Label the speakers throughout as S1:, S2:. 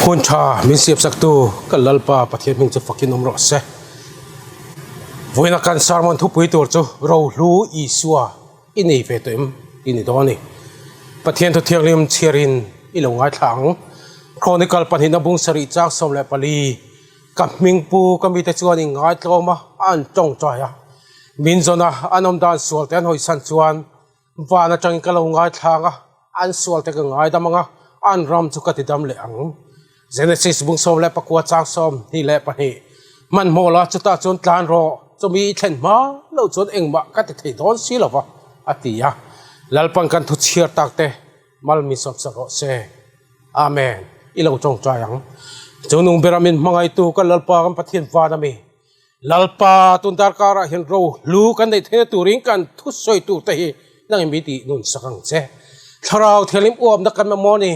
S1: Hun tha min siamsaktu kan Lalpa Pathian hming chu fakin awm rawh se. Vawiina kan sermon thupui tur chu Rohlu Isua i nei ve tawh em i ni dawn a ni. Pathian thu thianghlim chhiarin i lo ngaithla ang. Chronicle pahnihna bung sarih chang 14 ka hming pu ka mite chuan in ngaitlawm a, an tawngtai a. Min zawn a, an awm dan sual te an hawisan chuan Van atangin ka lo ngaithlang a, an sual te ka ngaidam ang a, an ram chu ka tidam leh ang. Genesis bung 14 chang 22 Hmanhmawh la, chutah chuan tlan rawh, chumi i thlen hma loh chuan engmah ka ti thei dawn si lo va, a ti a. Lalpan kan thu chhiar tak te mal min sawmsak rawh se. Amen. I lo tawngtai ang. Chu nung bera min hmangaihtu kan Lalpa kan Pathian van ami. Lalpa, tun darkarah hian ro hlu kan neih theihna turin kan thusawi turte hi nangin min tih nun sak ang che. Thlarau thianghlim uapna kan mamawh a ni.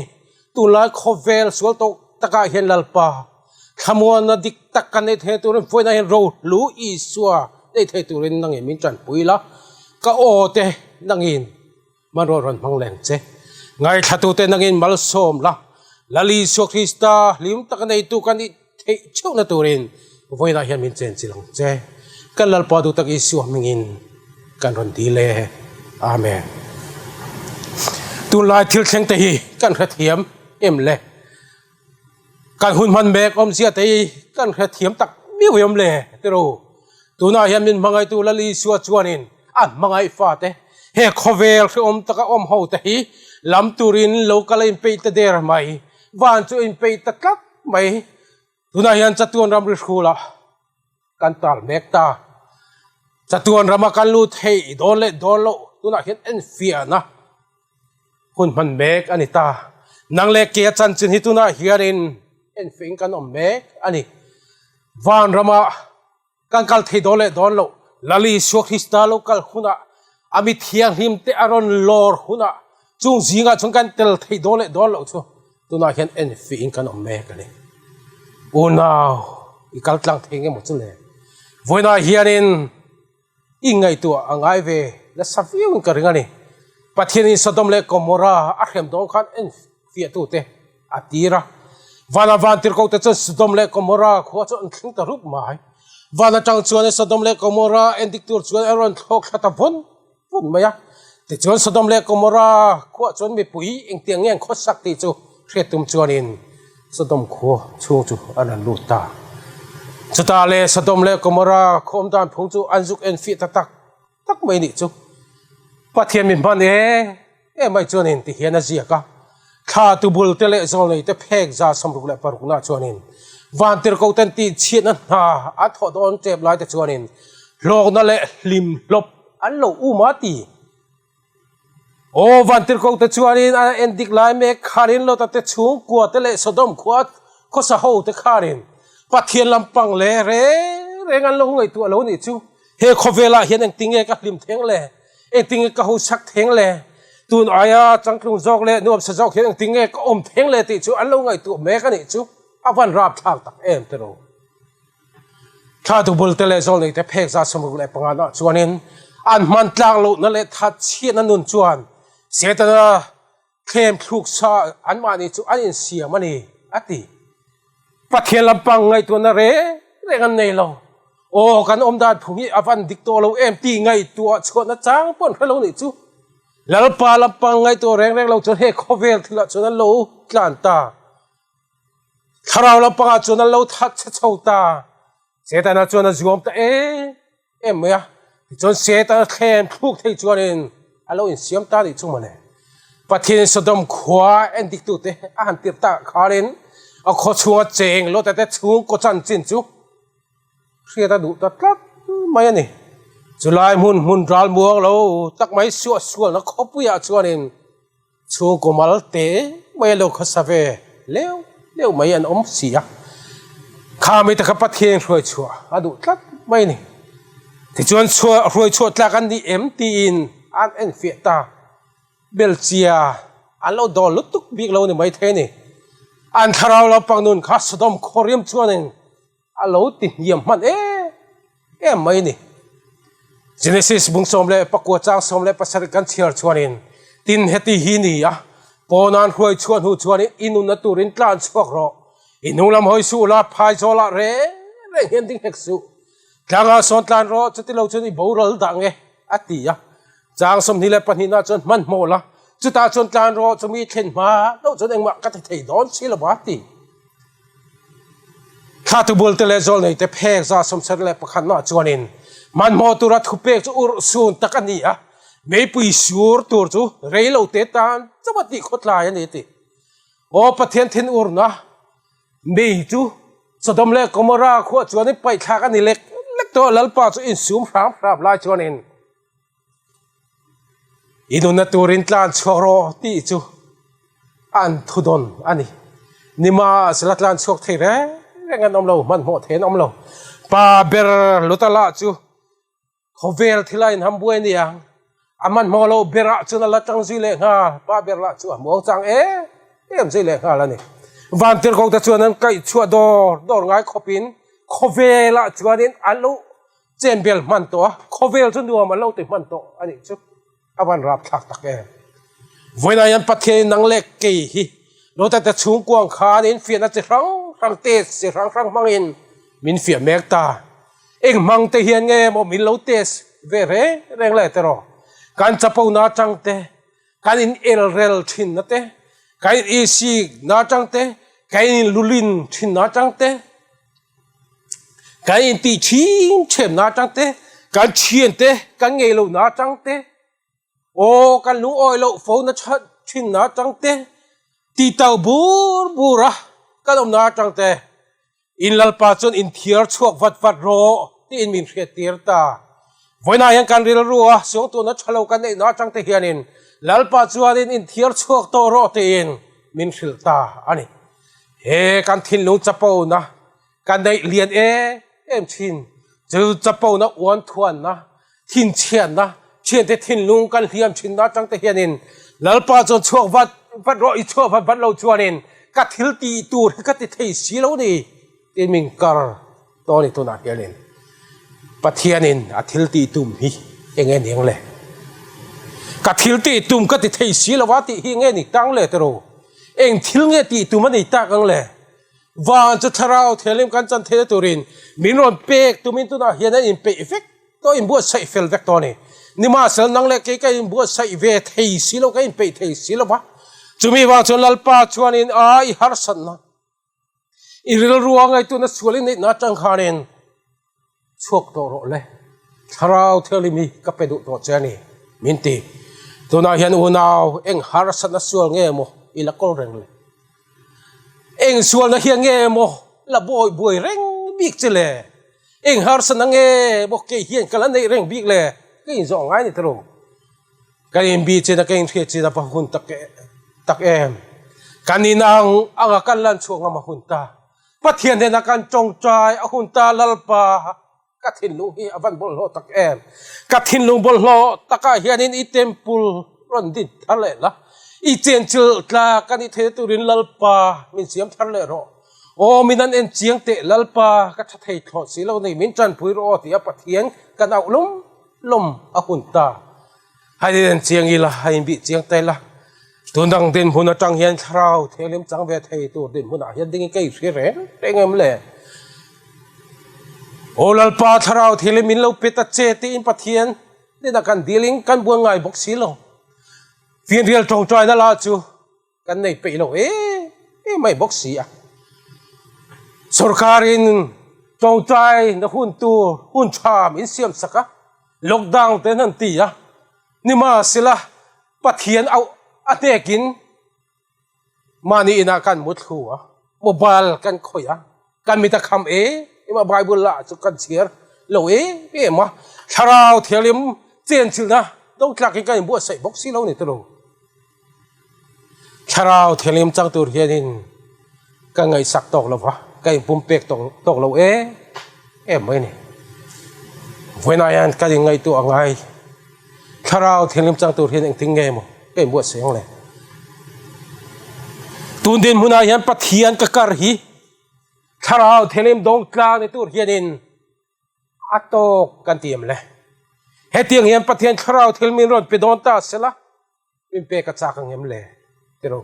S1: Tunlai khawvel sual tawh takah hian Lalpa, thlamuanna dik tak kan neih theihna turin vawiinah hian ro hlu Isua neih theih turin nangin min tanpui la. Ka aw te nangin hmanraw rawn hmang leng che. Ngaithlatute nangin malsawm la, Lal Isua Krista hlim taka neitu ka nih theih theuhna turin vawiinah hian min chenchilh ang che. Kan Lalpa duh tak Isua hmingin kan rawn dil e. Amen. Tunlai thil thleng te hi kan hrethiam em le? Kan hun hman mek awmzia te hi kan hrethiam tak miau em le? Tiro, tunah hian min hmangaihtu Lal Isua chuanin a hmangaih fate he khawvel hrehawm taka awm ho te hi lam turin lo kal a inpeih ta der mai, van chu a inpeih ta tlat mai. Tunah hian chatuan ram ri hrulah kan tal mek ta. Chatuan rama kan lut theih dawn leh dawn loh tunah hian enfiahna hun hman mek a ni ta. Nang leh ke a chanchin hi tunah hianin enfiahin kan awm mek a ni. Van rama kan kal thei dawn leh dawn loh Lal Isua Krista lo kal hunah a mi thianghlim te a rawn lawr hunah chung zingah chuan kan tel thei dawn leh dawn loh chu Tunah hian enfiahin kan awm mek a ni. Unau, i kal tlang thei nge maw chu le? Vawiinah hianin i ngaihtuah a ngai ve nasa viauin ka ring a ni. Pathianin Sodom leh Gomorrah a hrem dawn khan enfiahtute a tir a. Vana vantirhkohte chuan Sodom leh Gomorrah khua chu an thleng ta rup mai. Van atang chuan Sodom leh Gomorrah endik tur chuan a rawn thlawk thla ta vawn vun mai a. Tichuan Sodom leh Gomorrah khuah chuan mipui engtiang nge an khawsak tih chu hriat tum chuanin Sodom khua chhung chu an rawn lut ta. Chutah le Sodom leh Gomorrah khaw awm dan phung chu an zuk en fiah ta tak tak mai nih chu. Pathian mi hman e em mai chuanin ti hian a ziak a. Thla tubul te leh zawlnei te phek 66 nah chuanin vantirhkoh ten tihchhiatna hna an thawh dawn tep lai te chuanin hlawkna leh hlim hlawp an lo um a ti. Aw vantirhkoh te chuanin a en dik lai mek kharin Lota te chhungkua te leh Sodom khua khawsa ho te kharin Pathian lampang leh reng reng an lo ngaihtuah lo nih chu. He khawvelah hian engtinge ka hlim theng le? Engtinge ka hosak theng le? Tun aia changtlung zawk leh nuamsa zawk hian engtinge ka awm theng le tih chu an lo ngaihtuah mek a nih chu. A van rapthlak tak em tiraw? Thla dubul te leh zawlnei te phek 65 nah chuanin an hman tlak lohna leh thatchhiatna nun chuan Setana thlem thluk sa anmahni chu an insiam a ni, a ti. Pathian lampang ngaihtuahna reng reng an nei lo. Aw, kan awm dan phung hi a van dik tawh lo em tih ngaihtuah chhuahna chang pawh an hre lo nih chu. Lalpa lampang ngaihtuah reng reng lo chuan he khawvel thilah chuan an lo tlan ta. Thlarau lampangah chuan an lo that chhe chho ta. Setana chuan a zuam ta em em mai a. Tichuan Setana thlem thluk thei chuanin a lo insiam ta nih chu mawle. Pathianin Sodom khua endiktute a han tirh tak khanin a khaw chhunga cheng Lota te chhungkaw chanchin chu hriat a duh ta tlat mai a ni. Chulai hmun hmun ral muang lo tak mai suahsualna khawpuiah chuanin Chhungkaw mal te mai a lo khawsa ve leuh leuh mai an awm si a, kha mi taka Pathian hruai chhuah a duh tlat mai a ni. Tichuan chhuah hruai chhuah tlak an ni em tiin an enfiah ta. Belchia an lo dawl lutuk bik lo ni maithei a ni. An thlarau lampang nun kha Sodom khawriam chuanin A lo ti hniam hman em em mai a ni. Genesis bung 19 chang 17 kan chhiar chuanin, Tin heti hi ni a, Pawnan hruai chhuah hnu chuanin i nunna turin tlan chhuak rawh. I hnunglam hawi suh la, phaizawlah reng reng hian ding hek suh. Tlangah sawn tlan rawh, chutilo chuan i boral dah nge, a ti a. Chang 22 nah chuan hmanhmawh la, chutah chuan tlan rawh, chumi thlen hma loh chuan engmah ka ti thei dawn si lo a ti. Thlatu bulte leh zawlneite phek 71 nah chuanin hmanhmawh tura thupek chu urh sun tak a ni a, meipui sur tur chu reilote tan chauh a tih khawtlai a ni a ti. Aw Pathian thinurna mei chu Sodom leh Gomorrah khuah chuanin paihthlak a ni lek lek tawh a, Lalpa chu insum hram hram lai chuanin i nunna turin tlan chhuak rawh tih chu an thudawn a ni. Nimahsela tlan chhuak thei reng reng an awm lo, hmanhmawh thei an awm lo. Pa ber Lutala chu Khawvel thil a inham buai nia, a hmanhmawh loh berah chuan a la tang zui leh nghal, pa ber lah chu a hmuang chang em em zui leh nghal a ni. Vantirhko te chuan an kaih chhuah dawr dawr ngai khawpin khawvelah chuanin an lo chen bel hman tawh a, khawvel chu nuam an lo ti hman tawh a nih chu. A van rapthlak tak em. Vawiinah hian Pathianin nang leh kei hi Lota te chhungkuang khanin fiahna chi hrang hrang test chi hrang hrang hmangin min fiah mek ta. Eng hmang te hian nge maw min lo test ve reng reng le tiraw? Kan chapo na atang te, kan in elrel thin na te, kan in isik na atang te, kan in lulin thin na atang te, Kan intih thin ṭhiamna aṭang te, kan ṭhiante kan ngei lohna aṭang te, aw kan lungawi loh fona ṭhinna aṭang te, tihto bur bura kan awmna aṭang te, in Lalpa chuan inthiar chhuak vat vat rawh tiin min hriattir ta. Vawiinah hian kan rilru a suangtuahna ṭha lo kan neihna aṭang te hianin Lalpa chuanin inthiar chhuak tawh rawh tiin min hrilh ta a ni. He kan thinlung chapona kan neih lian em em thin. Chu chapona uan thuanna, thinchhiatna, thiante thinlung kan hliam thinna atang te hianin Lalpa chuan chhuak vat vat rawh, i chhuak vat vat lo chuanin ka thil tih tur hi ka ti thei si lo ni tiin min kar tawh a ni tunah hianin Pathianin a thil tih tum hi eng nge niang le? Ka thil tih tum ka ti thei si lo a tih hi eng nge ni tang le tiraw? Eng thil nge tih tum a nei tak ang le? Van chu thlarau thianghlim kan chan theihna turin min rawn pek tumin tunah hian an inpeih vek tawh, inbuatsaih fel vek tawh a ni. Nimahsela nang leh kei ka inbuatsaih ve thei si lo, ka inpeih thei si lo va. Chumi vang chuan Lalpa chuanin a i harsatna, i rilru a ngaihtuahna sual i neihna atang khanin Chhuak tawh rawh le, Thlarau Thianghlim hi ka pe duh tawh che a ni, min ti. Tunah hian unau, eng harsatna sual nge maw i la kawl reng le? Eng sualna hian nge maw la bawi buai reng bik che le? Eng harsatna nge maw kei hian ka la neih reng bik le? Ka inzawh ngai ni tawh. Ka inbih chin a, ka inhriat chin a va hun tak tak em! Kan inang anga kan lan chhuah ngam a hun ta. Pathian hnenah kan tawngtai a hun ta Lalpa ka thinlung hi a van bawlhhlawh tak em! Ka thinlung bawlhhlawh takah hianin i temple rawn din thar leh la, i chenchilh tla ka nih theihna turin Lalpa min siam thar leh rawh. Aw min an en chiang teh Lalpa ka tha thei thlawt si lo nei min tanpui rawh aw tia Pathian kan auh lawm lawm a hun ta. Hei in chiang ila, hei in bih chiang ta ila. Tun dang dinhmun atang hian thlarau thianghlim chang ve thei tur dinhmunah hian dingin ka inhria reng reng em le? Aw Lalpa thlarau thianghlim min lo pe ta che tiin Pathian hnenah kan dilin kan buai ngai bawk si lo. Fianrial tawngtaina lah chu Kan nei peih lo em em mai bawk si a. Sorkarin tawngtai na hun tur hun tha min siam sak a, lockdown te an ti a, nimahsela Pathian auh a hnekin mahni inah kan mu thlu a, mobile kan khawih a, kan mit a kham em em a, Bible lah chu kan chhiar lo em em a, Thlarau Thianghlim chenchilhna do tlakin kan inbuatsaih bawk si lo ni tawh lo. Thlarau thianghlim chang tur hianin ka ngaihsak tawk lo va, ka inpumpek tawk lo em em mai a ni. Vawiinah hian ka inngaihtuah a ngai, Thlarau thianghlim chang tur hian engtin nge maw ka inbuatsaih ang le? Tun dinhmunah hian Pathian ka kar hi Thlarau thianghlim dawng tlang ni tur hianin A tawk kan ti em le? Hetiang hian Pathian thlarau thil min rawn pe dawn ta sela, min pek a chak ang em le? Ti ro.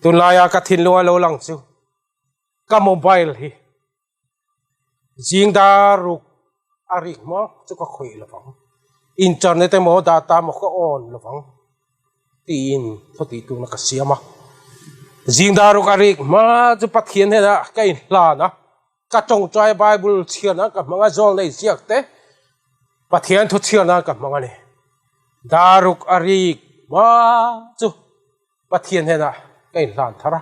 S1: Tunlaia ka thinlung a lo lang chu. Ka mobile hi zing dar ruk a rik hma chu ka khawih lo vang, internet emaw data emaw ka on lo vang tiin thaw tih turna ka siam a. Zing dar ruk a rik hma chu Pathian hnenah ka inhlan a, ka tawngtai Bible chhiar nan ka hmang a, zawl nei ziak te Pathian thu chhiar nan ka hmang a ni. Dar ruk a rik hma chu. Pathian hnenah ka inhlan thar a,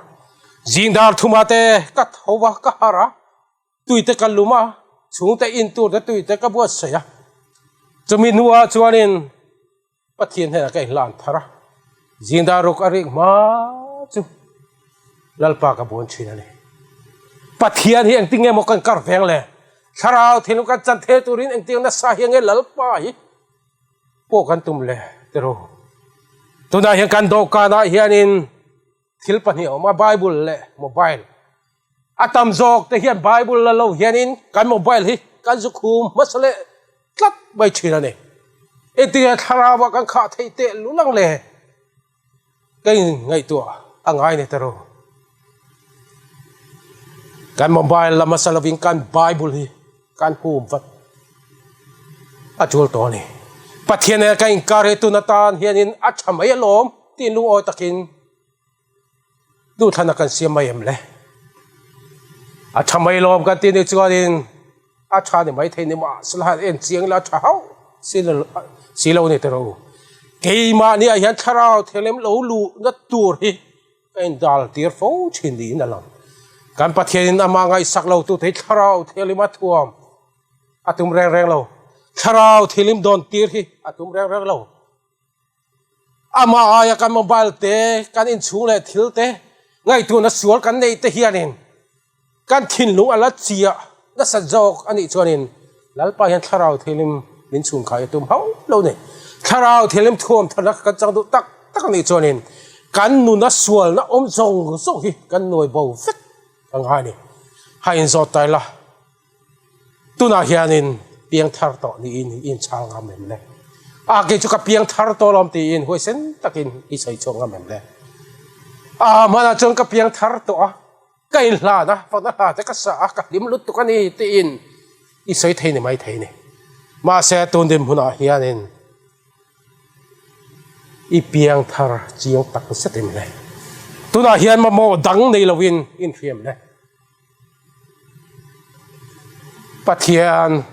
S1: zing dar thuma te ka tho va, ka harh a, tuite ka lum a, chhungte in tur te tuite ka buatsaih a. Chumi hnuah chuanin Pathian hnenah ka inhlan thar a, zing dar ruk a rik hma chu Lalpa ka buan thin a ni. Pathian hi engtin nge maw kan kar veng le? Thlarau thinlung kan chan thei turin engtin nasa hi nge Lalpa hi pawh kan tum le tiraw. Tunah hian kan dawhkanah hianin thil pahnih a awm a, Bible leh mobile. A tam zawk te hian Bible la lo hianin kan mobile hi kan zu khum hmasa leh tlat mai thin a ni. Engtinge thlarauah kan khah theih teh lul ang le? Ka inngaihtuah a ngai ni tiraw. Kan mobile la hmasa lovin kan Bible hi kan hum vat a tul tawh a ni. Pathian nen ka inkar hi tun atan hianin a tha mai alawm tiin lungawi takin duhthlanna kan siam mai em le? A tha mai alawm kan tih ni chuanin A tha ni maithei ni mahsela han en chiang ila a tha hauh si lo ni tiraw. Keimahni ah hian thlarau thelem lo luhna tur hi ka indal tir fo thin niin a lang. Kan Pathianin amah ngaihsak lo tute hi thlarau thelem a thuam a tum reng reng lo. Thlarau thelem dawn tir hi a tum reng reng lo. Amah aia kan mobile te, kan inchhung leh thil te, ngaihtuahna sual kan neih te hianin kan thinlung a la chiah nasat zawk a nih chuanin Lalpa hian thlarau thilim min chhunkhai a tum hauh lo ni. Thlarau thilim thuam tharna kan chang duh tak tak a nih chuanin kan nuna sualna awm zawng zawng hi kan nuai bo vek a ngai a ni. Ha inzawt ta ila. Tunah hianin piang thar tawh niin i inchhang ngam em le? A, kei chu ka piang thar tawh alawm tiin huaisen takin i sawi chhuak ngam em le? A, hmanah chuan ka piang thar tawh a, ka inhlan a, fakna hla te ka sa a, ka hlim lutuk a ni tiin i sawi thei ni mai thei ni. Mahse, tun dinhmunah hianin i piang thar chiang tak zet em le? Tunah hian mamawh dang nei loin inhriam le? Pathian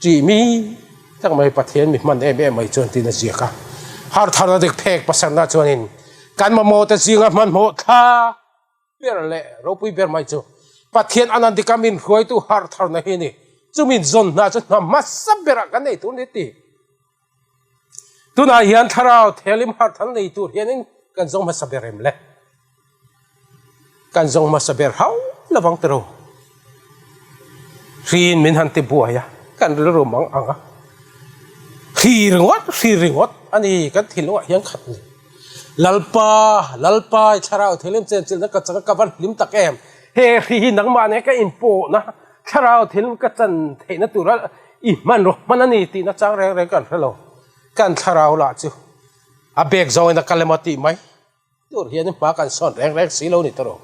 S1: tih mi tak mai Pathian mi hman em em mai chuan tiin a ziak a. Hartharna dik phek pasarna chuanin kan mamawh te zinga hmanhmawh thlak ber leh ropui ber mai chu Pathian a nan dika min hruaitu hartharna hi a ni. Chumi zawn hna chu hna hmasa berah kan nei tur a ni ti. Tunah hian thlarau thelim harh thal nei tur hianin kan zawng hmasa ber em le? Kan zawng hmasa ber hauh lovang tiraw? Hriin min han ti buai a, kan rilru mang ang a. Hri ringawt, hri ringawt a ni kan thinlungah hian khat ni. Lalpa, Lalpa i thlarau thelim chenchilhna ka chang a, ka van hlim tak em? He hri hi nangmah nen ka inpawhna Thlarau thil ka chan theihna tura i hmanraw hman a ni tihna chang reng reng kan hre lo. Kan thlarau lah chu a bek zawngin a kal emaw tih mai tur hian hma kan sawn reng reng si lo ni tawh.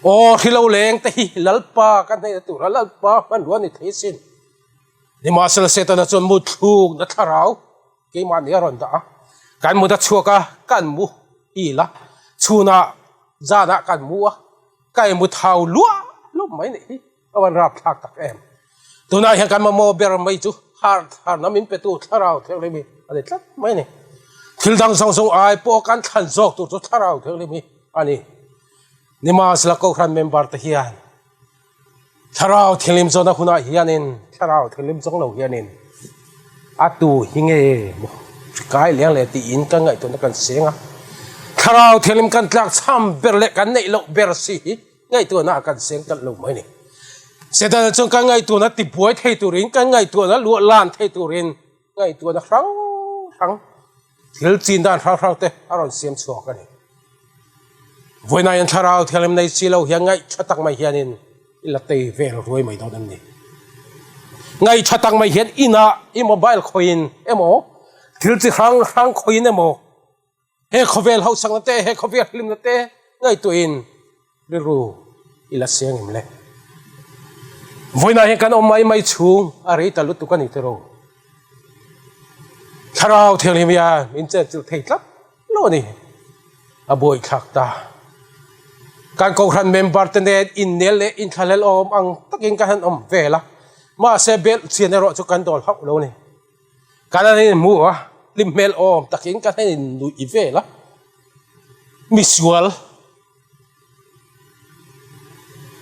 S1: Aw hri lo leng te hi Lalpa ka hneihna tura Lalpa hmanrua ni thei sin. Nimahsela Setana chuan muthlukna thlarau keimahni a rawn dah a, kan mut a chhuak a, kan mu hil a, chhunah zanah kan mu a, Ka i mu thau luah luah mai nih hi a van rapthlak tak em. Tunah hian kan mamawh ber mai chu har tharna min petu thlarau thianghlim hi a ni tlat mai a ni. Thil dang zawng zawng ai pawh kan thlan zawk tur chu thlarau thianghlim hi a ni. Nimahsela Kohhran member te hian Thlarau thianghlim zawhna hunah hianin thlarau thianghlim zawng lo hianin a tu hi nge maw hri kai leng leh tiin kan ngaihtuahna kan seng a, thlarau thianghlim kan tlak chham ber leh kan neih loh ber si hi ngaihtuahna ah kan seng talh lo mai a ni. Setana chuan kan ngaihtuahna tibuai thei turin kan ngaihtuahna luah lan thei turin ngaihtuahna hrang hrang thil chin dan hrang hrang te a rawn siam chhuak a ni. Vawiinah hian thlarau thianghlim nei si lo hian ngaih tha tak mai hianin i la tei vel ruai mai dawn em ni? Ngaih tha tak mai hian inah i mobile khawiin emaw thil chi hrang hrang khawiin emaw He khawvel hausakna te, he khawvel hlimna te ngaihtuahin rilru I la seng em le? Vawiinah hian kan awm mai mai chhung a rei ta lutuk a ni tiraw? Thlarau Thianghlim hian min chenchilh thei tlat lo a ni. A buaithlak ta. Kan Kohhran member te nen innel leh inthlahlel awm ang takin kan han awm vel a, mahse belh chian erawh chu kan dawl hauh lo a ni. Kan han inhmu a, hlim hmel awm takin kan han innuih vel a, misual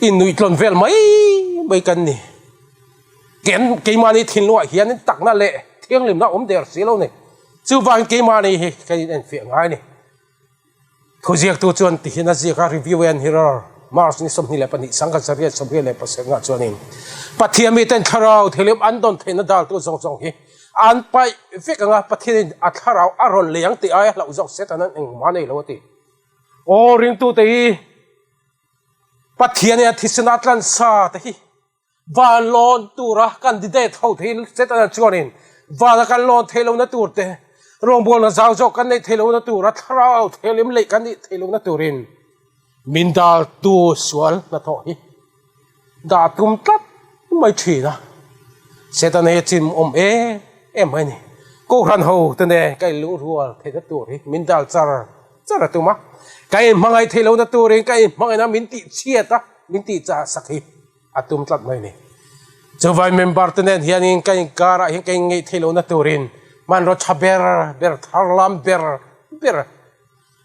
S1: Innuih tlawn vel mai mai kan ni. Ken keimahni thinlungah hianin takna leh thianghlimna awm der si lo ni. Chuvangin keimahni hi kan inenfiah ngai ni. Thuziaktu chuan tihian a ziak a, Review and Herald, March ni 22 sangkhat 887 ngah chuanin Pathian miten thlarau thilip an dawn theihna daltu zawng zawng hi an paih vek anga Pathianin a thlarau a rawn lei ang tih aia hlauh zawk Satan an engmah nei lo a ti. Aw ringtute hi Pathian in a thisen a tlan sa te hi van lawn tura candidate ho te hi Setana chuanin vana kan lawn theih lohna tur te rawngbawlna zau zawk kan neih theih lohna tura thlarau thianghlim leih kan nih theih lohna turin min daltu sual hnathawh hi Dah tum tlat mai thin a, Setana hi a chim awm em em mai a ni. Kohhran ho te nen ka inlungrual theihna tur hi min dal char char a tum a, ka inhmangaih theih lohna turin ka inhmangaihna min tih chhiat a, min tih chah sak hi a tum tlat mai a ni. Chuvai member te nen hianin ka inkarah hian ka inngeih theih lohna turin hmanraw tha ber ber tharlam ber ber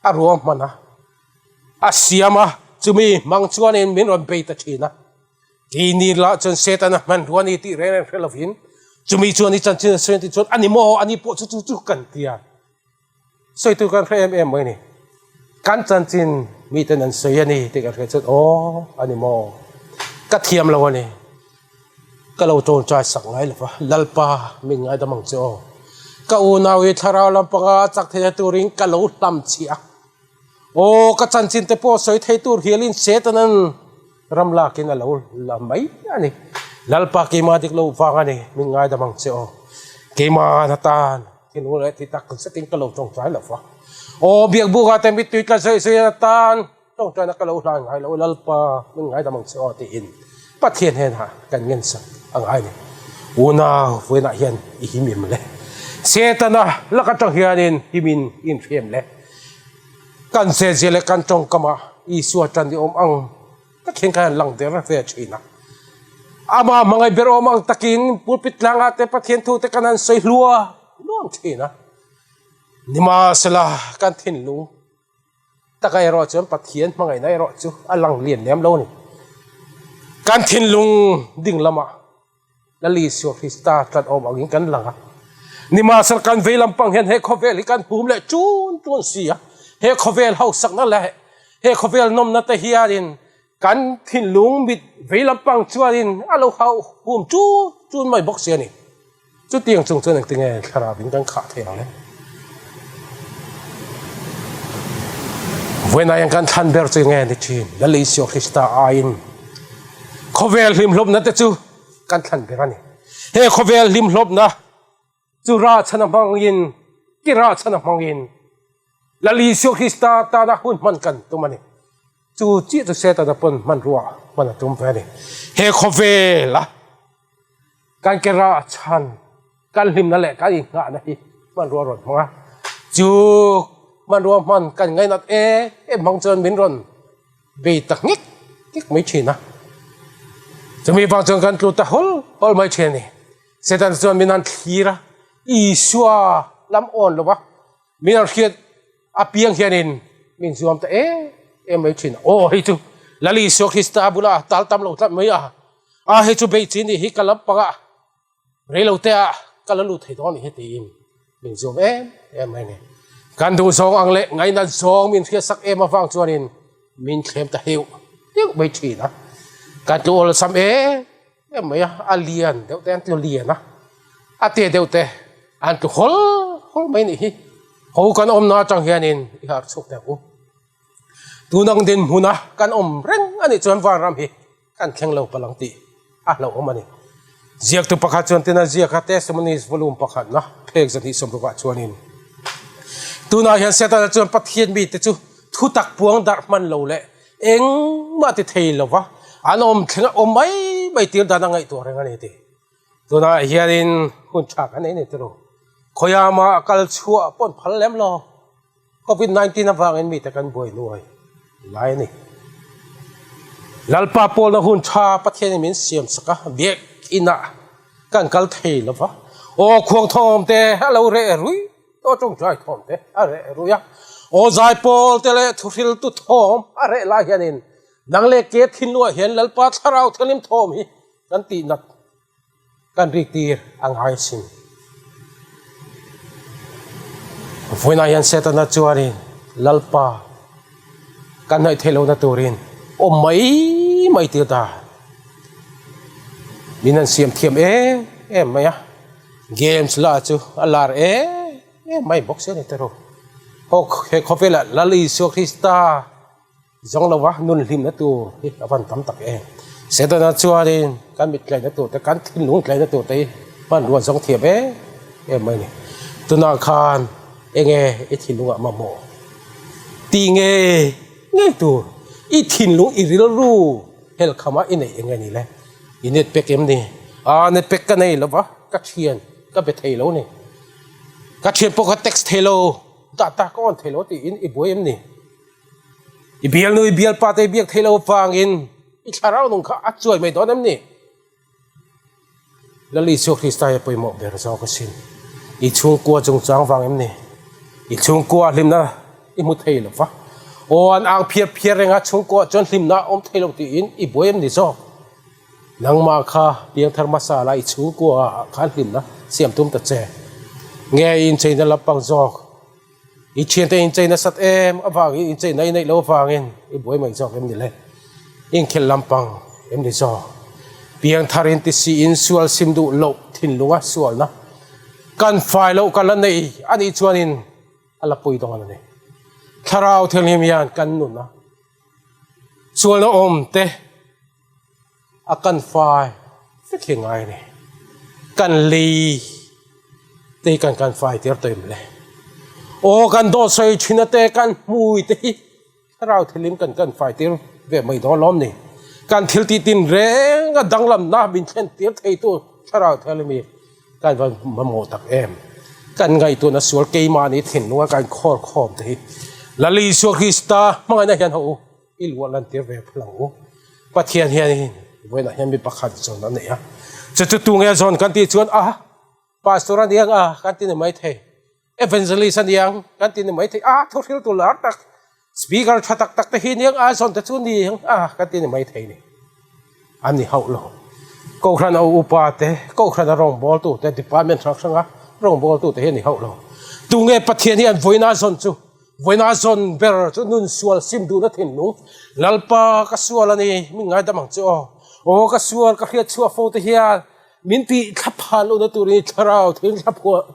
S1: a ruahman a. A siam a, chumi hmang chuanin min rawn bei ta thin a. Keini lah chuan Setana hmanrua a ni tih reng reng hre lovin, chumi chuan i chanchin a sawi tih chuan a ni maw, a ni pawh chu chu chu kan ti a. Sawitu kan hre em em mai a ni. Kan chanchin miten an sawi a ni tih kan hriat chuan aw a ni maw, ka thiam lo a ni. Ka lo tawngtai sak ngai lo va, Lalpa min ngaidam ang che aw. Ka unau hi thlarau lampanga chak theihna turin ka lo hlamchhiah a. Aw, ka chanchin te pawh sawi thei tur hialin Setanan ram lakin a lo la mai a ni. Lalpa keimah dik lo vang a ni, min ngaidam ang che aw. Keimah atan thinlung leh ti tak zetin ka lo tawngtai lo va. Aw, biakbukah te mittui tla zawih zawih atan tawngtaina ka lo hlan ngai lo, Lalpa min ngaidam ang che aw tiin Pathian hnenah kan ngensak a ngai a ni. Unau vawiinah hian i him em le? Setana lak atang hianin himin inhriam le? Kan zehzia leh kan tawngkamah Isua tan i awm ang takin khan an lang der ve thin a. Amah hmangaih ber awm ang takin pulpit tlangah te Pathian thu te kan han sawi hlua nuam thin a. Nimahsela kan thinlung taka erawh chuan Pathian hmangaihna erawh chu a lang lian lem lo a ni. Kan thinlung ding lamah Lal Isua Krista tlat awm angin kan lang a. Nimahsela kan vei lampang hian he khawvel hi kan hum leh tun tun si a. He khawvel hausakna leh he khawvel nawmna te hianin kan thinlung mit vei lampang chuanin a lo hauh hum tun tun mai bawk si a ni. Chutiang chung chuan engtinge thlarau in kan khah thei ang le? Vawiinah hian kan thlan ber chu nge ni thin? Lal Isua Krista aiin khawvel hlimhlawpna te chu kan thlan ber a ni. He khawvel hlimhlawpna chu rah chhan a hmangin, ki rah chhan a hmangin Lal Isua Krista tana hun hman kan tum a ni. Chu chiah chu Setana pawn hmanrua hman a tum ve a ni. He khawvela Kan ke rah chhan, kan hlimna leh kan inghahna hi hmanrua rawn hmang a, chu hmanrua hman kan ngainat em em hmang chuan min rawn bei ta nghek nghek mai thin a, chumi vang chuan kan tlu ta hawl hawl mai thin a ni. Satan chuan min han thlir a, Isua lam awn lo va, Min an hriat apiang hianin min zuam ta em em mai thin. Aw hei chu Lal Isua Krista bula tal tam lo tlat mai a, a hei chu bei chi ni hi ka lam pangah reilo te ah ka la lut thei dawn ni hi tiin min zuam em em mai a ni. Kan duh zawng ang leh ngainat zawng min hriat sak em avang chuanin min thlem ta heuh heuh mai thin a, kan tlu awlsam em em mai a, a lian deuh te an tlu lian a, a te deuh te an tlu hawl hawl mai nih hi. Ho kan awmna atang hianin i harh chhuak teh u. Tun ang dinhmuna kan awm reng a nih chuan vanram hi kan thleng lo palh ang tih a hlauhawm a ni. Ziaktu pakhat chuan tina ziak a Testimonies volume pakhatna phek zahnih sawmrukah chuanin tunah hian Setana chuan Pathian mite chu thutak puang darh hman lo leh. Engmah ti thei lo va, an awm thleng a awm mai mai tir dan a ngaihtuah reng a ni ti. Tunah hianin hun tha kan nei ni tiro. Khawiama a kal chhuah pawn phal lem lo. Covid 19 avangin mite kan buai nuai lai a ni. Lalpa pawlna hun tha Pathianin min siam sak a, biakinah kan kal thei lo va. Aw khuang thawm te a lo reh rui Aw tawngtai thawm te a reh rui a, aw zaipawl te leh thuhriltu thawm a reh lai hianin nang leh ke thinluah hian Lalpa thlarau thianghlim thawm hi kan tihnat kan rik tir a ngai sin. Vawiinah hian Setana chuanin Lalpa kan hnaih theih lohna turin awm mai mai tir ta min han siam thiam em em mai a. Games la chu a lar em em mai bawk sia ni te ru. Haw he khawvelah Lal Isua Krista zawng lova nun hlimna tur hi a van tam tak em. Setana chuanin kan mit tlaihna tur te kan thinlung tlaihna tur te hi hmanrua zawng thiam em em mai a ni. Tunah khan enge i thinlungah mamawh tih nge ngei tur i thinlung i rilru helkhama i neih enge ni le. I net pack em ni? Aa net pack ka nei lo va, ka thian ka be thei lo ni. Ka thian pawh ka text thei lo, data ka on thei lo tiin i buai em ni? I bialnu i bialpa te i biak thei lo vangin i thlarau nung kha a chuai mai dawn em ni? Lal Isua Krista hi a pawimawh ber zawk asin. I chhungkua chungchang vang em ni? I chhungkua hlimna i hmu thei lo va. Aw an ang phiar phiar reng a, chhungkua chuan hlimna a awm thei lo tiin i buai em ni zawk? Nangmah kha piangthar hmasa la i chhungkua ah khan hlimna siam tum ta che. Nge i incheina lampang zawk? I thiante inchei nasat em avangin incheina i neih loh avangin i buai mai zawk em ni le? I inkhelh lampang em ni zawk? Piangthar in ti siin sual sim duh loh thinlunga sualna kan fai loh kan la nei a nih chuanin a la pui dawn a ni. Thlarau Thianghlim hian kan nun a sualna awm te a kan fai vek hi ngai a ni. Kan lei te hi kan kan fai tir tawh em le? Aw kan dawt sawi thin a te kan hmui te hi Thlarau thilim kan kan fai tir ve mai dawn lawm ni. Kan thil tih tin reng a danglamna min thlen tir thei tu Thlarau thilim hi kan va mamawh tak em. Kan ngaihtuahna sual keimahni thinlunga kan khawl khawm te hi Lal Isua Krista hmangaihna hian ho u i luah lan tir ve phal ang u. Pathian hianin vawiinah hian mi pakhat zawn a nei a, chu chu tunge zawn kan tih chuan a Pastor a niang a kan ti ni maithei. Evangelist a niang kan ti ni mai thei a, thu hriltu lar tak, speaker tha tak tak te hi niang a zawn te chu ni ang a kan ti ni mai thei ni. An ni hauh lo. Kohhran a upa te, kohhran a rawngbawltu te, department hrang hranga rawngbawltu te hi a ni hauh lo. Tunge Pathian hi an vawiina zawn chu? Vawiina zawn ber chu nun sual sim duhna thinlung, Lalpa ka sual a ni, min ngaidam ang che aw. Aw ka sual ka hriat chhuah fo te hian Min tih thlaphan lohna turin thlarau thil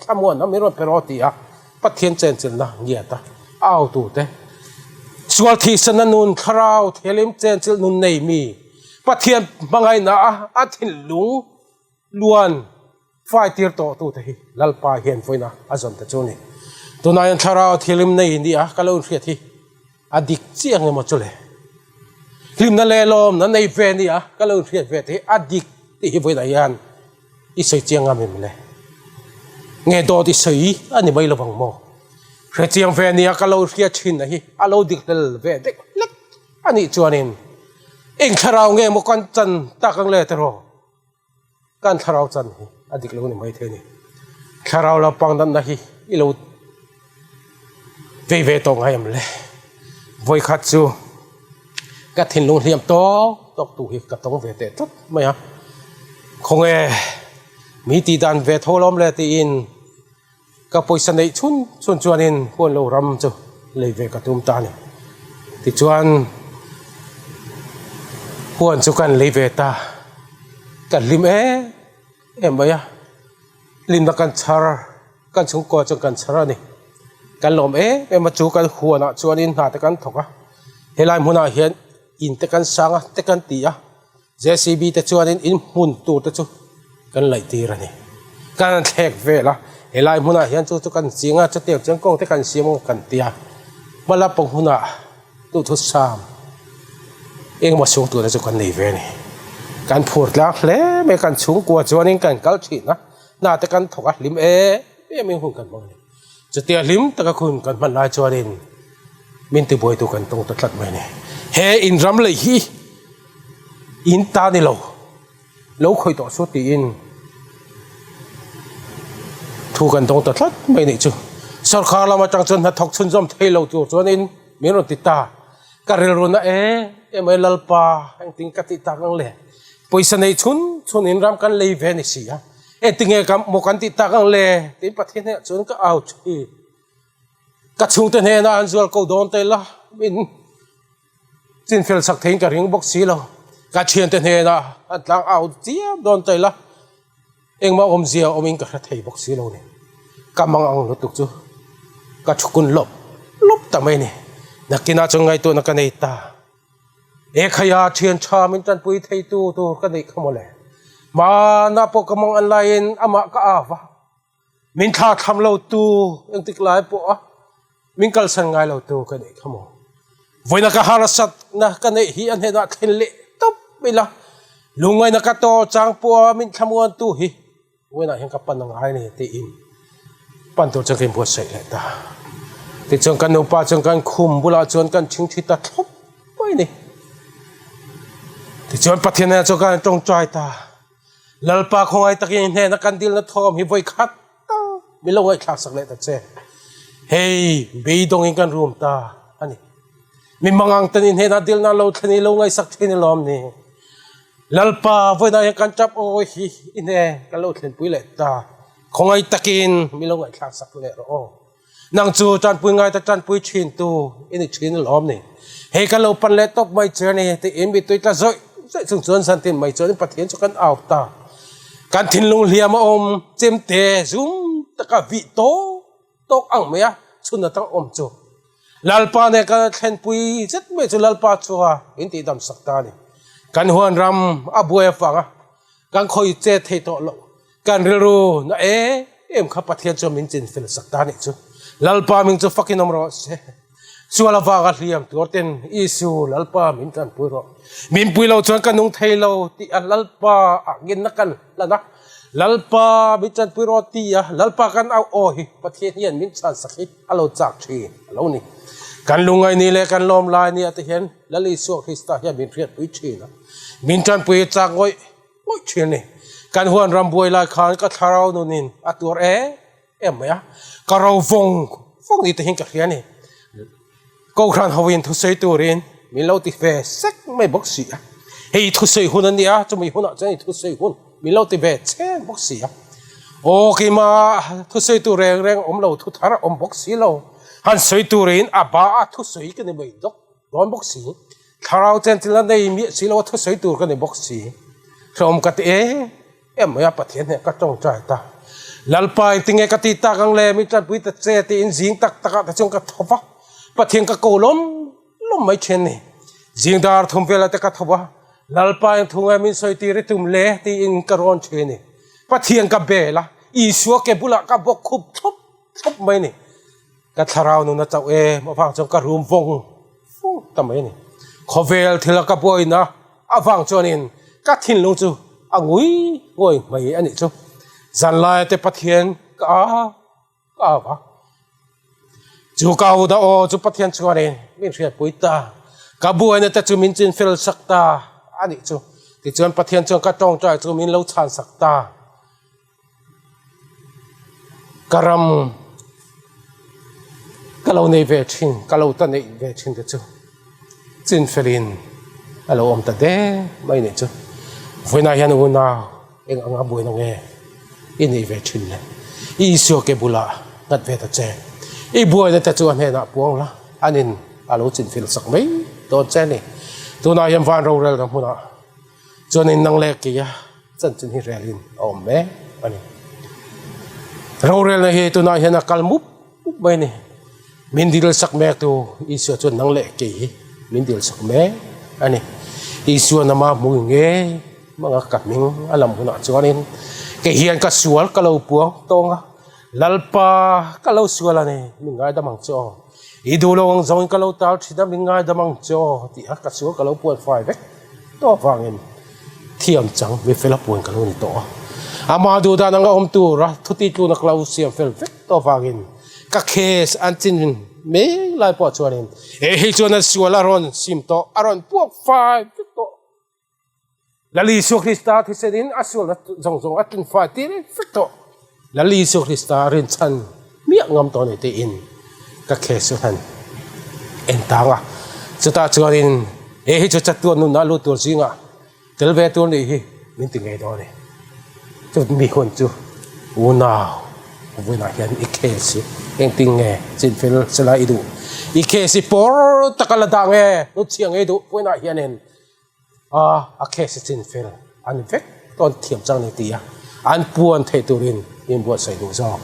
S1: thlamuan a min rawn pe rawh ti a, Pathian chenchilhna ngiat a au tute sual thihsanna nun thlarau thianghlim chenchilh nun nei mi Pathian hmangaihna a a thinlung luan fai tir tawh tute hi Lalpa hian vawiina a zawn ta chu a ni. Tunah hian thlarau thianghlim nei ni a ka lo inhriat hi a dik chiang emaw chu le? Hlimna leh lawmna nei ve nia ka lo inhriat ve te hi a dik tih hi vawiinah hian i sawi chiang ngam em le? Nge dawt i sawi a ni mai lovang maw? Hre chiang ve nia ka lo hriat thin na hi a lo dik hlel ve deuh hlek a nih chuanin eng thlarau nge maw kan chan tak ang le tiraw? Kan thlarau chan hi a dik lo ni mai thei a ni. Thlarau lampang natna hi i lo vei ve tawh ngai em le? Vawikhat chu ka thinlung hliam tawk tawk tu hi ka tawng ve teh tlat mai a. Khawnge mi tih dan ve tho lawm le tiin Ka pawisa neih chhun chhun chuanin huan lo ram chu lei ve ka tum ta a ni. Tichuan huan chu kan lei ve ta, ka hlim em em mai a, hlimna kan chhar, kan chhungkua chuan kan chhar a ni. Kan lawm em em a, chu kan huanah chuanin hna te kan thawk a, helai hmunah hian in te kan sang a te kan ti a. JCB te chuanin in hmun tur te chu kan laih tir a ni. Kan han thlek vel a, helai hmunah hian chu chu kan ching a, chutiang chuan kawng te kan siam ang kan ti a, hma lampang hunah duhthusam. Engemaw chhungtuahna chu kan nei ve a ni. Kan phur tlang hle mai a, kan chhungkua chuanin kan kal thin a, hna te kan thawk a hlim em em in hun kan hmang a ni. Chutia hlim taka hun kan hman lai chuanin min tibuaitu kan tawng ta tlat mai a ni. He inram lei hi in ta ni lo. Lo khawih tawh chu tiin thu kan dawng ta tlat mai nih chu. Sorkar lam atang chuan hnathawk chhunzawm thei lo tur chuanin min rawn ti ta. Ka rilru na em em mai Lalpa engtin ka tih tak ang le. Pawisa nei chhun chhun in ram kan lei ve ni si a. Engtinge ka maw kan tih tak ang le tiin Pathian hnenah chuan ka au thin. Ka chhungte hnenah an zual ko dawn te la min. Chinfel chak theiin ka ring bawk si lo. Ka thiante hnenah an tlang au chiam dawn ta ila, engmah awmzia awmin ka hre thei bawk si lo ni. Ka mang ang lutuk chu ka thukun lawp lawp ta mai ni. Nakinah chuan ngaihtuahna ka nei ta. Ekhaiha thian tha min tanpui theitu tur ka neih kha mawle. Hmanah pawh ka mang an laiin amah ka au va. Min thla thlam lo tu engtik lai pawh a min kalsan ngai lo tu ka neih kha maw. Vawiina ka harsat na ka neih hi a hnenah thlen leh tawp mai la, lungngaihna ka tawh chang pawh a min thlamuan tu hi vawiinah hian ka pan a ngai ni tiin pan tur chuan ka inbuatsaih leh ta. Tichuan kan nupa chuan kan khum bulah chuan kan thingthi ta thlawp mai ni. Tichuan Pathian hnenah chuan kan tawngtai ta. Lalpa khawngaih takin i hnena kan dilna thawm hi vawi khat tal min lo ngaihthlak sak leh ta che. Hei, beidawngin kan rum ta a ni. Mi mangang ten i hnena dilna lo thlen i lo ngaihsak thin i lawm ni. Lalpa, vawiinah hian kan tap awi hi i hne kan lo thlenpui leh ta. Khawngaih takin min lo ngaihthlak sak leh rawh aw. Nang chu tanpui ngai ta tanpui thin tu i ni thin alawm ni. Hei kan lo pan leh tawp mai che a ni tiin mittui tla zawih zawih chung chuan zantin mai chuan Pathian chu kan au ta. Kan thinlung hliam a awm chemte zum taka vih tawk tawk ang mai a chhun atang awm chu. Lalpa nen kan thlenpui zet mai chu Lalpa chua in tihdam sak ta a ni. Kan huan ram a buai avanga kan khawi chet thei tawh loh. Kan rilru na em em kha Pathian chuan min chin fel sak ta nih chu. Lalpa ming chu fakin awm rawh se. Sual avanga hliam tuar ten Isu Lalpa min tanpui rawh. Min pui lo chuan ka nung thei lo tih a Lalpa ah ngenna kan hlan a. Lalpa min tanpui rawh ti a Lalpa kan au aw hi Pathian hian min chhan sak hi a lo chak thin a lo ni. Kan lungngaih ni leh kan lawm lai ni ah te hian Lal Isua Krista hian min hriatpui thin a. Min tanpui chak ngawih ngawih thin a ni. Kan huan ram buai lai khan ka thlarau nunin a tuar em em mai a, ka ro vawng vawng ni te hian ka hria a ni. Kohhran hoin thusawi turin min lo ti ve sek mai bawk si a, hei thusawi hun a nia, chumi hunah chuan hei thusawi hun min lo ti ve cheng bawk si a. Aw keimah thusawi tur reng reng awm lo, thu thar a awm bawk si lo, han sawi turin a ba a thusawi ka ni mai dawk dawn bawk si. Thlarau chenchilh a nei miah si lo a thusawi tur ka ni bawk si. Hlawm ka ti em em mai a Pathian hneh ka tawngtai ta. Lalpa engtinge ka ti tak ang le mi tanpui ta che tiin zing tak tak ah te chuan ka tho va. Pathian ka ko lawm lawm mai thin ni. Zing dar thum vel ah te ka tho va. Lalpa eng thu nge min sawi tir i tum le tiin ka rawn thin ni. Pathian ka bel a, Isua ke bulah ka bawk khup thlawp thlawp mai ni. Ka thlarau nun a chauh em avang chuan ka rum vawng vawng ta mai a ni. Khawvel thila ka buaina avang chuanin ka thinlung chu a ngui nguai mai a nih chu. Zanlaia te Pathian ka au ka au a, chu ka au dah aw chu Pathian chuanin min hriatpui ta, ka buaina te chu min chinfel sak ta a nih chu. Tichuan Pathian chuan ka tawngtai chu min lo chhan sak ta. Ka ram ka lo nei ve thin, ka lo ta neih ve thin te chu chin felin a lo awm ta deng mai nih chu. Vawiinah hian unau eng anga buaina nge i neih ve thin le? I Isua ke bulah nghat ve ta che. I buaina te chu a hnenah puang la, anin a lo chin fel sak mai dawn che a ni. Tunah hian van rorelna hmunah Chuanin nang leh keia chanchin hi relin a awm mek a ni. Rorelna hi tunah hian a kal mup mup mai a ni. Min dil sak mek tu Isua chuan nang leh kei hi min dil sak mek a ni. Isua nama hmui ngei hmanga ka hming a lam hunah chuanin kei hian ka sual ka lo puang tawng a, Lalpa ka lo sual a ni, min ngaidam ang chu aw. I duh lo ang zawngin ka lo tal thin a, min ngaidam ang che aw tih a ka sual ka lo puan fai vek tawh avangin thiam chang mi fel a puan ka lo ni tawh a. Amah duh dan anga awm tura thuti tluna ka lo siam fel vek tawh avangin ka case an chin mek lai pawh chuanin he hi chuan an sual a rawn sim tawh, a rawn puak fai vek tawh. Lal Isua Krista thisenin a sualna zawng zawng a tlingfai tir vek tawh. Lal Isua Krista rinchhan miah ngam tawh a ni tiin ka case chu han en tang a. Chutah chuanin he hi chu chatuan nunah lut tur zingah tel ve tur nih hi min ti ngei dawn a ni. Chu mi hun chu unau vawiinah hian i case hi engtin nge chinfel sela i duh? I case hi pawr taka la dah nge hnutchhiah ngei duh vawiinah hianin A a case hi chin fel an vek tawn thiam chang ni ti a, an puan theih turin min buatsaih duh zawk.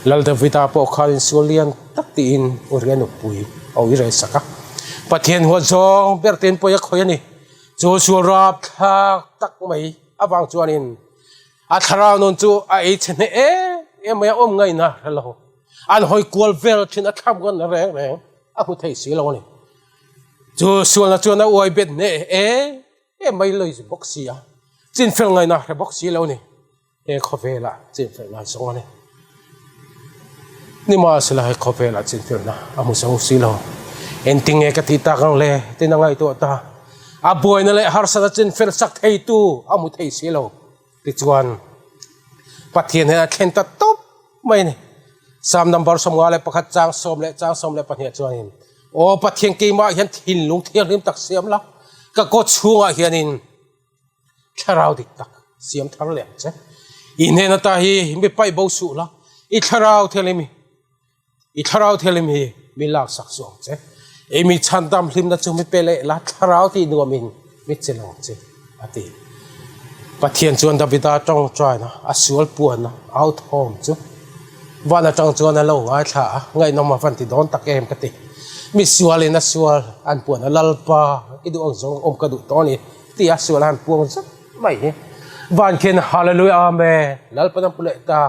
S1: Lal Davida pawh khan insual lian tak tiin Uria nupui a ui rei sak a. Pathian huat zawng ber ten pawi a khawih a ni. Chu sual rapthlak tak mai avang chuanin a thlarau nun chu a ei chhe hneh em em mai a, awm ngaihna hre lo. An hawi kual vel thin a thlam ngan reng reng a hmu thei si lo a ni. Chu sualna chuan a uai bet hneh em em mai lawih bawk si a, chinfel ngaihna hre bawk si lo ni. He khawvelah chinfelna a zawng a ni. Nimahsela he khawvelah chinfelna a hmu zo si lo. Engtinge ka tih tak ang le tiin a ngaihtuah ta. A buaina leh harsatna chinfel sak theitu a hmu thei si lo. Tichuan, Pathian hian a thlen ta tawp mai a ni. Psalm number 51 chang 10 leh chang 12 chuanin, Aw Pathian keimah hian thinlung thianghlim tak siam la, ka kaw chhungah hianin thlarau dik tak siam thar leh ang che. I hnen ata hi mi paih bo suh la, i thlarau thianghlim hi I thlarau thianghlim hi mi laksak chu ang che. I mi chhandam hlimna chu mi pe leh la, thlarau tih nuamin mi che lo ang che, a ti. Pathian chuan Davida tawngtaina, a sual puanna, au thawm chu van atang chuan a lo ngaithla a, ngaihnawm a van ti dawn tak em ka ti. Mi sualin a sual an puan a, Lalpa, i duh ang zawng awm ka duh tawh a ni, tih a sual a han puang zet mai hi. Van khian Hallelujah Amen, Lalpa an pu leh ta.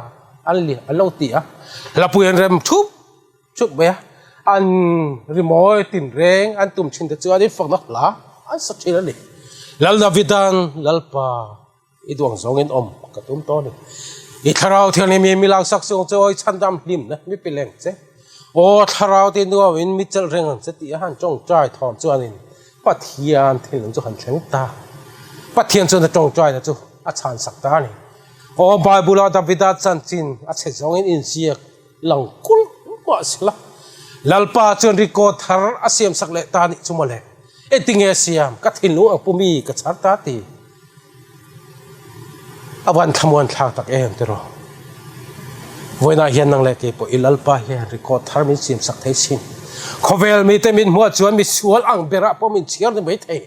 S1: An li an lo ti a, hlapui an rem thup thup mai a, an rimawi tinreng an tum thin te chuan in fakna hla an sa thin a ni. Lal Davidan Lalpa i duang zawngin awm ka tum tawh a ni. I thlarau thianghlim hi mi laksak chung che aw i chhandam hlimna mi pe leng che. Aw thlarau te nuamin mi chelh reng ang che tih a han tawngtai thawm chuanin Pathian thinlung chu han thleng ta. Pathian chuan a tawngtaina chu a chhansak ta a ni. Aw Bible-a Davida chanchin a chhe zawngin inziak lang kulh mah sela, Lalpa chuan record thar a siamsak leh ta nih chu mawle. Engtinge a siam? Ka thinlung ang pumi ka chhar ta ti. A van thlamuan thlak tak em tiraw? Vawiinah hian nang leh kei pawh i Lalpa hian record thar min siamsak thei sin. Khawvel mite min hmuah chuan misual ang berah pawh min chhiar ni mai thei.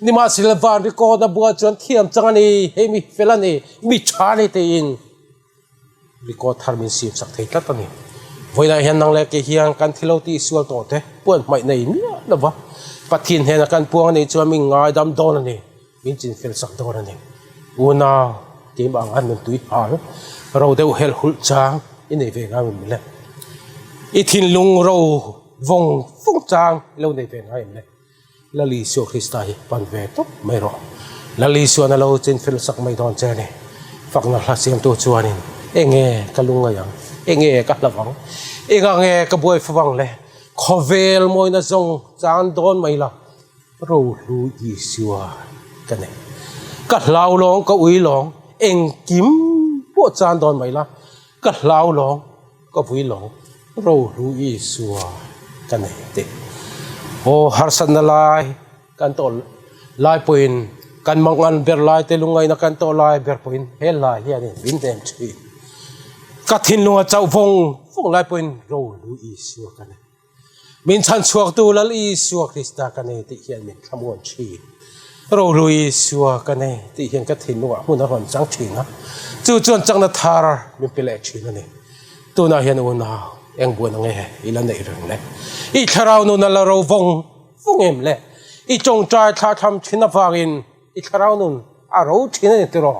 S1: Nimahsela van record a buah chuan thiam chang a ni, hei mi fel a ni, mi tha a ni tiin record thar min siam sak thei tlat a ni. Vawiinah hian nang leh kei hian kan thilo tih sual tawh te puan hmaih nei miah lo va, Pathian hnena kan puang a nih chuan min ngaidam dawn a ni, min chinfel sak dawn a ni. Unau, keimah ang an nuntui hal ro deuh helh hulh chang i nei ve ngai em le? I thinlung ro vawng vawng chang i lo nei ve ngai em le? Lal Isua Krista hi pan ve tawp mai rawh. Lal Isuan a lo chinfel sak mai dawn che a ni. Fakna hla siamtu chuanin, Enge ka lungngai ang? Enge ka hlav ang? Engah nge ka buai fo vang le? Khawvel mawina zawng chan dawn mai la, Rohlu Isua ka nei. Ka hlau lawng, ka ui lawng, engkim pawh chan dawn mai la, ka hlau lawng. Ka vui lo, Rohlu Isua ka nei tih. Aw harsatna lai kan tawh lai pawhin kan mangan ber lai te lungaina kan tawh lai ber pawhin he lai hianin min hnem thin. Ka thinlunga chauh vawng vawng lai pawhin Rohlu Isua ka nei. Min chhanchhuaktu Lal Isua Krista ka nei tih hian min thlamuan thin. Rohlu Isua ka nei tih hian ka thinlungah hmun a rawn chang thin a, chu chuan chakna thar min pe leh thin a ni. Tunah hian unau eng buan ang nge i la neih reng le? I thlarau nun a la ro vawng vawng em le? I tawngtai thlahthlam thin avangin i thlarau nun a ro thin a ni tiraw?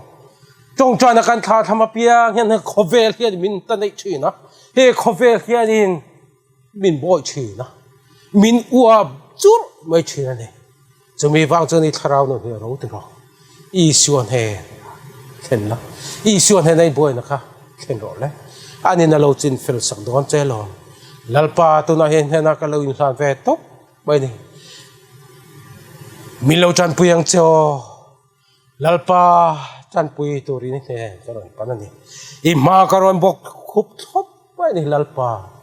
S1: Tawngtaina kan thlahthlam apiang hian he khawvel hian min ta neih thin a, he khawvel hianin min bawi thin a. Min uap churh mai thin a ni. Chumi vang chuan i thlarau nun hi a ro ti rawh. Isua hnen thlen la, Isua hnena i buaina kha thlen rawh le. Anin a lo chin fel sak dawn che lawm. Lalpa tunah hian hnena ka lo inhlan ve tawp mai ni. Min lo tanpui ang che aw. Lalpa tanpui turin i hnen ka rawn pan a ni. I hma ka rawn bawk khup thlawp mai a ni Lalpa.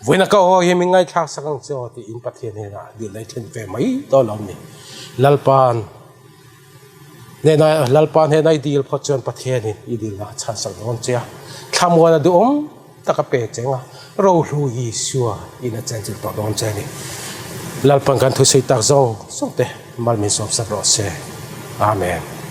S1: Vawiina ka aw hi min ngaihthlak sak ang che aw tiin Pathian hnenah dilna i thlen ve mai dawn lo ni. Lalpa'n hnena Lalpa hnena i dil phawt chuan Pathianin i dilna a chhan sak dawn che a. Thlamuana duhawm tak a pe cheng a, rohlu Isua in a chenchilh tawh dawn che a ni. Lalpa'n kan thusawi tak zawng zawng te mal min sawmsak rawh se. Amen.